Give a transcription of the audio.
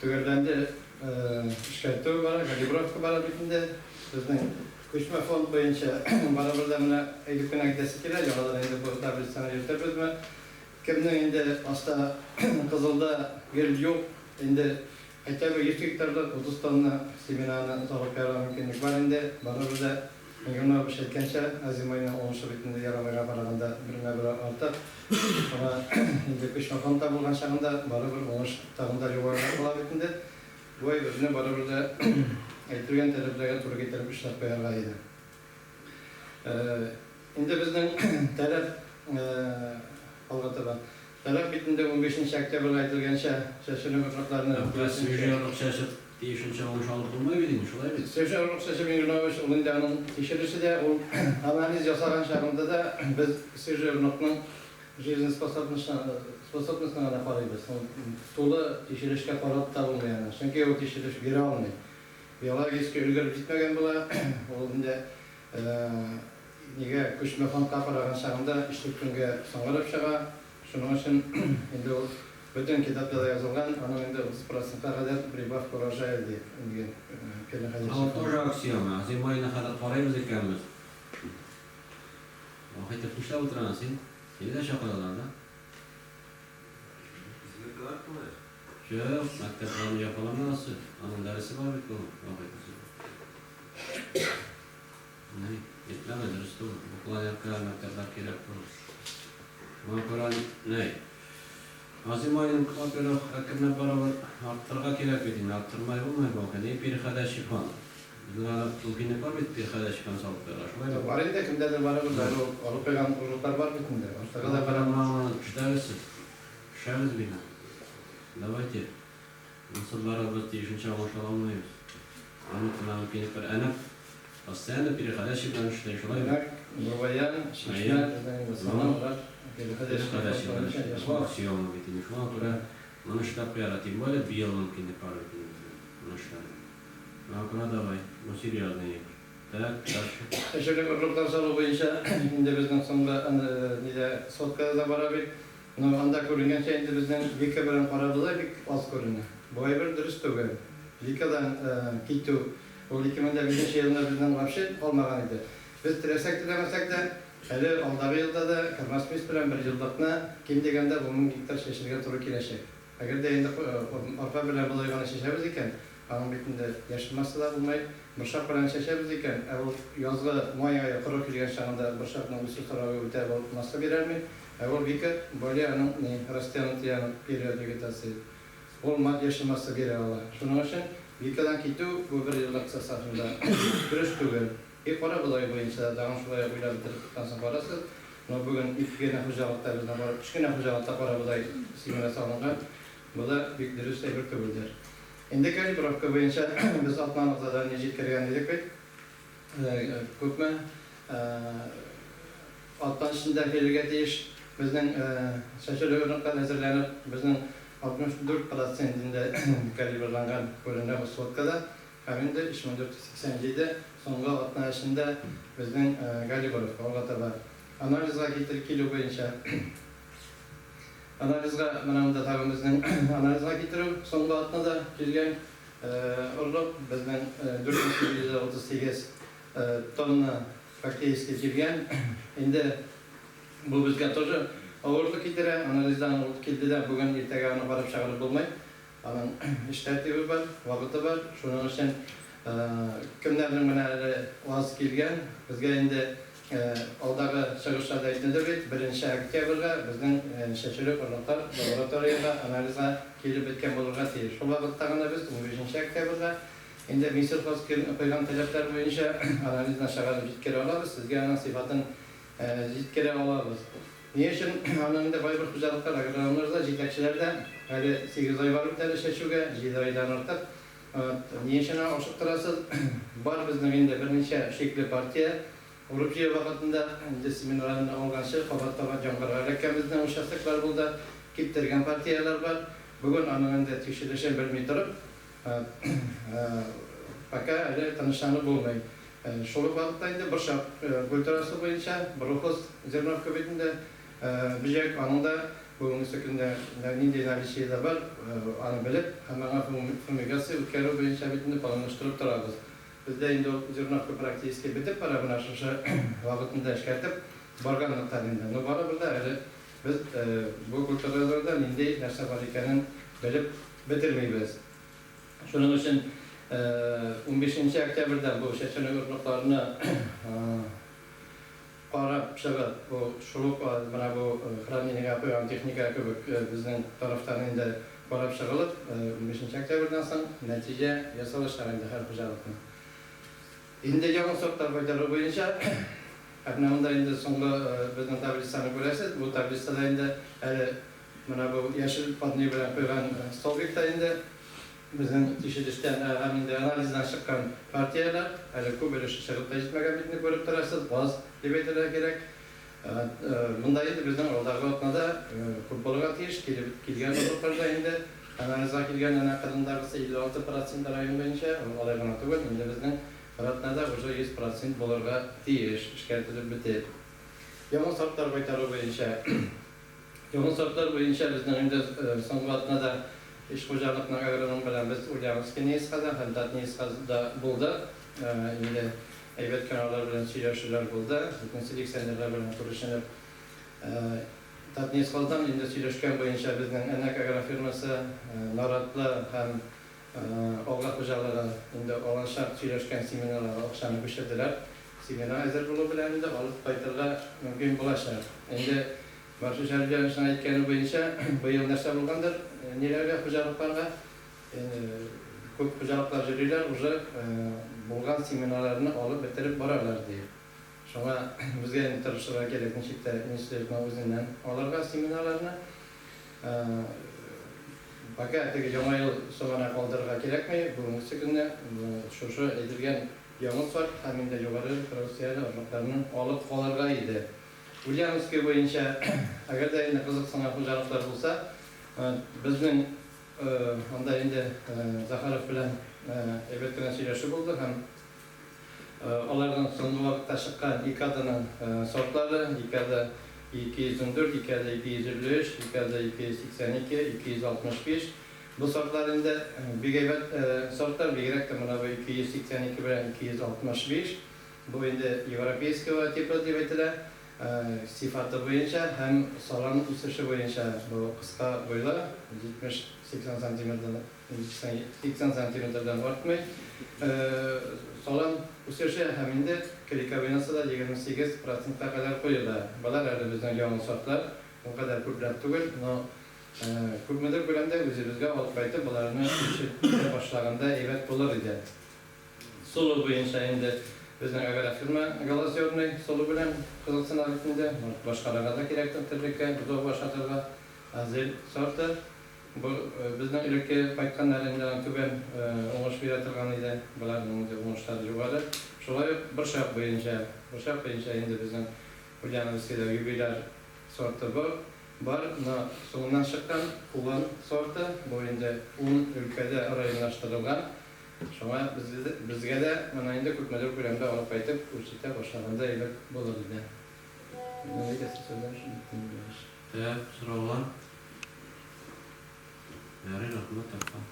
Төгәлләнде, эшкәртү бара, калибровка бара бит инде. Безнең күчмә фонд буенча барыбер дә менә әйтеп кенә китәсе килә, яңадан инде бу таблицаны йөртербезме? Кемнең инде аста кызылда гел юк, инде хотя бы 100 гектарлык 30 тонна семенаны салып куярга мөмкинлек бар инде. Барыбер дә, Миңгернавыч әйткәнчә, озимойның уңышы бит инде ярамайга караганда бермә-бер артык. Шуңа инде күчмә фондта булган чагында барыбер уңыш тагын да югарырак була бит инде. Бу әйберне барыбер дә әйтелгән таләпләргә туры китереп эшләп куярга иде. Инде безнең таләп алга таба. Таләп бит инде 15 октябрьгә әйтелгәнчә, чәчүнең орлыкларны Юкка свежий орлык чәчеп, тиешенчә уңыш алып булмый бит инде, шулай бит? Свежий орлык чәчеп, Миңгернавыч, ул инде аның тикшерүче дә, ул анализ ясаган чагында да без свежий орлыкның жизнеспособностьна способностьна гына карыйбыз. Ул тулы тикшерешкә карап та булмый аны, чөнки ул тикшереш бирә алмый. Биологически өлгереп җитмәгән була, ул инде Нигә күчмә фондка караган чагында өч-дүрт көнгә соңгарып чыга. Шуның өчен инде ул бөтен китапта да язылган, аның инде 30 процентка кадәр прибавка урожая ди инде переходящий Ул фонд. тоже аксиома. Зимойны хәзер карыйбыз икән без. Вахитов, нишләп утырасың син? Сине дә чакыралар, да? Безнекеләр шулай. Юк, мәктәп аны яфаламагасы. Аның дәресе бар бит бүген, Вахитов. Ни, әйтмәгез, дөрес түгел. Бу планерка мәктәпләр кирәк түгел. Шуңа күрә, ни, Азим аен, во-первых, әкренләп барыбер арттырырга кирәк бит инде, арттырмай булмый бу. Ни переходящий фонд. Безнең әле мөмкинлек бар бит переходящий фонд салып куярга, шулай бит? Бар инде, кемдәдер барыбер дә ул алып куйган орлыклар бар бит инде. Артыгы да бар. Моны эшләгез сез. Эшләгез бит. Давайте. Монысы барыбер тиешенчә уңыш ала алмыйбыз. Аны кына мөмкинлек бар. Әнә постоянно переходящий белән эшли, шулай бит? Димәк, Нурбаян, Чишмә, безнең инде санау алар переходящий Переходящий белән эшли. Бу аксиома бит инде. Шуңа күрә моны эшләп куярга, тем более быел мөмкинлек бар бит инде безнең моны эшләргә. Шуңа күрә давай, бу серьезный әйбер. Так, дальше. Эшелек орлыклар салу буенча инде безнең соңгы нидә соткада да бара бит. Но анда күренгәнчә инде безнең вика белән карабызай бик аз күренә. Бу әйбер дөрес түгел. Викадан китү, ул 2005 нче елны безнең вообще калмаган иде. Без теләсәк-теләмәсәк тә, әле алдагы елда да Кормосмесь белән бер еллыкны ким дигәндә 10 мең гектар чәчергә туры киләчәк. Әгәр дә инде арпа белән бодай гына чәчәбез икән, аның бит инде яшел масса да булмый. Борчак белән чәчәбез икән, ә ул язгы май ае коры килгән чагында борчакның үсү срогы үтә, ул масса бирәлми. Ә ул вика более аның ни, растянутый аның период вегетации. Ул яшел масса бирә ала. Шуның өчен викадан китү бу бер еллык составында дөрес түгел. И карабодай буенча да тагын шулай ук уйлап бетереп тоткансың соң карасыз. Но бүген ике генә хуҗалыкта безнең кара, өч кенә хуҗалыкта карабодай семена салынган. Бу да бик дөрес әйбер түгелдер. Инде калибровка буенча без атналык задание җиткергән идек бит. Күпме атна эчендә килергә тиеш безнең чәчүлек орлыклар әзерләнеп, безнең 64 процент инде калибрланган күренә бу сводкада. Һәм инде 3487 соңгы атна эчендә безнең Галибровка алга таба анализга китер килү буенча анализга менә монда тагын безнең анализга китерү соңгы атнада килгән орлык безнең 4838 тонна фактически килгән. Инде бу безгә тоже авырлык китерә. Анализдан ул килде дә бүген иртәгә аны барып чыгарып булмый. Аның эш тәртибе бар, вакыты бар. Шуның өчен кемнәрнең менә әле аз килгән, безгә инде алдагы чыгышларда әйтелде бит, беренче октябрьгә безнең чәчүлек орлыклар лабораториягә анализга килеп беткән булырга тиеш. Шул вакытта гына без 15 октябрьгә инде Минсельхоз куйган таләпләр буенча анализны чыгарып җиткерә алабыз, сезгә аның сыйфатын җиткерә алабыз. Ни өчен аның инде кайбер хуҗалыклар, агрономнар да, җитәкчеләр дә әле 8 ай бар бит әле чәчүгә, 7 айдан артык. Ни өчен ашыктырасыз? Бар безнең инде берничә шикле партия. Урып-җыю вакытында инде семеналарны алганчы кабат-кабат яңгырга эләккән безнең участоклар булды. Киптергән партияләр бар. Бүген аның инде тикшерелешен белми торып, пока әле тынычланып булмый. Шул ук вакытта инде борчак культурасы буенча, брухус зерновка бит инде, бөҗәк, аның да. Бүгенгесе көндә нинди наличиедә бар, аны белеп һәм аңа фумигация үткәрү буенча бит инде планлаштырып торабыз. Бездә инде ул зерновка практически бетеп бара, менә шушы вакытында эшкәртеп барганлыктан инде. Но барыбер дә әле без бу культураларда нинди нәрсә бар икәнен белеп бетермибез. Шуның өчен 15 октябрьдән бу чәчүлек орлыкларны карап чыгып, бу шул ук менә бу хранениегә куйган техника кебек безнең тарафтан инде карап чыгылып, 15 октябрьдән соң нәтиҗә ясалачак инде һәр хуҗалыкның. Инде яңа сортлар кайтару буенча, ә менә монда инде соңгы безнең таблицаны күрәсез. Бу таблицада инде әле менә бу яшел подни белән куйган столбикта инде безнең тикшерештән һәм инде анализдан чыккан партияләр, әле күп өлеше чыгып та җитмәгән бит инде, күреп торасыз, аз дип әйтергә кирәк. Монда инде безнең алдагы атнада күп булырга тиеш, килеп килгән орлыклар да инде анализга килгән әнә кырындагысы 56 процент район буенча, ул алай гына түгел, инде безнең бер атнада уже 100 процент булырга тиеш, эшкәртелеп бетеп. Яңа сортлар кайтару буенча. Яңа сортлар буенча безнең инде соңгы атнада өч хуҗалыкның агроном белән без Ульяновский НИИСка һәм Татнииска да булдык. Инде әйбәт кенә алар белән сөйләшүләр булды. Бөтен селекционерлар белән күрешенеп. Татниисхоздан инде сөйләшкән буенча безнең Әнәк агрофирмасы, Наратлы һәм Алга хуҗалыгы инде алачак сөйләшкән семеналарга акчаны күчерделәр. Семена әзер булу белән инде алып кайтырга мөмкин булачак. Инде Маршрут Шәрифҗановичның әйткәне буенча, быел нәрсә булгандыр, ниләргә, хуҗалыкларга, күп хуҗалыклар йөриләр, уже булган семеналарны алып бетереп баралар, ди. Шуңа безгә инде тырышырга кирәк, ничек тә институтның үзеннән алырга семеналарны. Пока теге Яңа ел соңына калдырырга кирәкми, бүгенгесе көнне шушы әйтелгән яңа сорт һәм инде югары продукцияле орлыкларны алып калырга иде. Ульяновский буенча, әгәр дә инде кызыксынган хуҗалыклар булса, безнең анда инде Захаров белән әйбәт кенә сөйләшү булды һәм аларның соңгы вакытта чыккан икаданың сортлары, икада 214, икада 253, икада 282, 265. Бу сортлар инде бик әйбәт сортлар, бигрәк тә менә бу 282 белән 265. Бу инде европейского типа дип әйтелә, сыйфаты буенча һәм салам үсеше буенча бу кыска буйлы, 70-80 сантиметрдан, 80 сантиметрдан артмый. Салам үсеше һәм инде клейковинасы да 28 процентка кадәр куела. Болар әле безнең яңа сортлар, ул кадәр күпләп түгел, но күпмедер күләмдә үзебезгә алып кайтып, боларны үрчетә башлаганда әйбәт булыр иде. Солы буенча инде безнең агрофирма голозерный солы белән кызыксына бит инде. Башкаларга да кирәктер терлеккә, бозау ашатырга. Азель сорты. Бу безнең элекке кайтканнар инде аның түбән уңыш бирә торган иде. Боларның инде уңышлары югары. Шулай ук борчак буенча. Борчак буенча инде безнең Ульяновскида юбиляр сорты бар. Бар, но соңыннан чыккан Кулан сорты. Бу инде ун өлкәдә районлаштырылган. Шуңа безгә дә моны инде күпмедер күләмдә алып кайтып үрчетә башлаганда әйбәт булыр иде. Минем әйтәсе сүзләр бетте инде. Тәк, сораулар? Ярый, рәхмәт, апа.